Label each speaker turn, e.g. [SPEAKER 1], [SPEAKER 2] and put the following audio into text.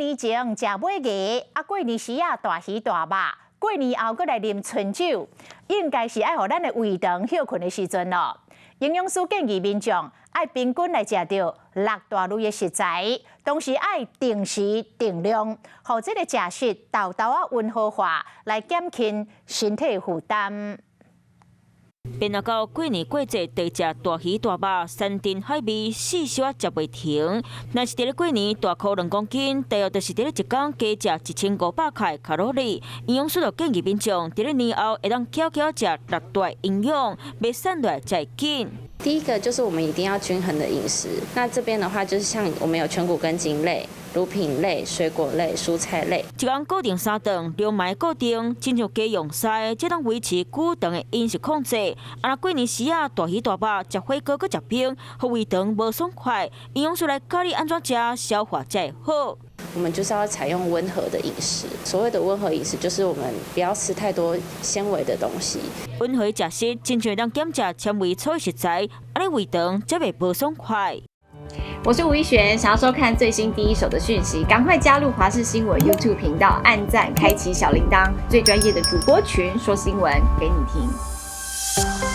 [SPEAKER 1] 年前食尾牙，啊過年時仔大魚大肉，過年後閣來啉春酒，應該是愛予咱的胃腸歇睏的時陣咯。營養師建議民眾愛平均來食著六大類的食材，同時愛定時定量，予這个食食沓沓仔溫和化，來減輕身體負擔。
[SPEAKER 2] 變啊到過年過節，得食大魚大肉、山珍海味，四小食袂停。若是佇咧過年大箍2公斤，大約就是佇咧一工加食1500卡卡路里。營養師就建議民眾佇咧年後會當巧巧食六大營養，袂散落來才會緊。
[SPEAKER 3] 第一個就是我們一定要均衡的飲食。那這邊的話，就是像我們有全穀根莖類、乳品類、水果類、蔬菜類。
[SPEAKER 2] 一工固定三頓，量嘛固定，親像雞用屎，才當維持久長的飲食控制。啊，若過年時啊，大魚大肉、食火鍋、閣食冰，予胃腸無爽快。營養師來教你按怎食，消化才會好。
[SPEAKER 3] 我們就是要採用溫和的飲食。所謂的溫和飲食，就是我們不要吃太多纖維的東西。
[SPEAKER 2] 溫和食食，親像當減食纖維粗食材，按呢胃腸才袂無爽快。
[SPEAKER 4] 我是吳一璇，想要收看最新第一手的訊息，趕快加入華視新聞 YouTube 頻道，按讚，開啟小鈴鐺，最專業的主播群說新聞給你聽。